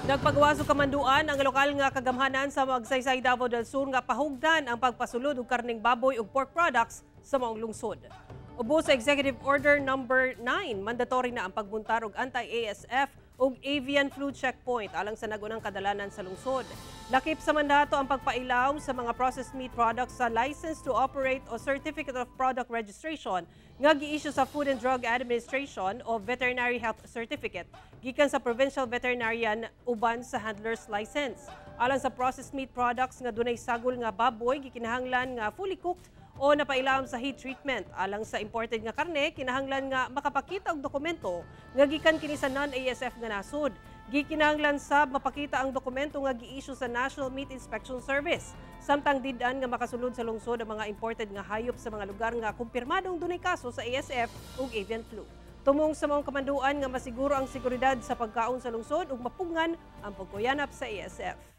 Nagpagawas og kamanduan ang lokal nga kagamhanan sa Magsaysay, Davao del Sur nga pahugdan ang pagpasulod og karning baboy ug pork products sa maong lungsod. Ubos sa Executive Order number 9, mandatory na ang pagbuntar og anti-ASF ug avian flu checkpoint alang sa nagunang kadalanan sa lungsod. Lakip sa mandato ang pagpailawom sa mga processed meat products sa license to operate o Certificate of Product Registration nga gi-issue sa Food and Drug Administration o Veterinary Health Certificate gikan sa Provincial Veterinarian uban sa handler's license. Alang sa processed meat products nga dunay sagol nga baboy, gikinahanglan nga fully cooked o napailawom sa heat treatment. Alang sa imported nga karne, kinahanglan nga makapakita og dokumento nga gikan kini sa non-ASF nga nasod. Gikinahanglan sab mapakita ang dokumento nga gi-issue sa National Meat Inspection Service. Samtang did-an nga makasulod sa lungsod ang mga imported nga hayop sa mga lugar nga kumpirmadong dunay kaso sa ASF ug avian flu. Tumong sa maong kamanduan nga masiguro ang seguridad sa pagkaon sa lungsod ug mapugngan ang pagkuyanap sa ASF.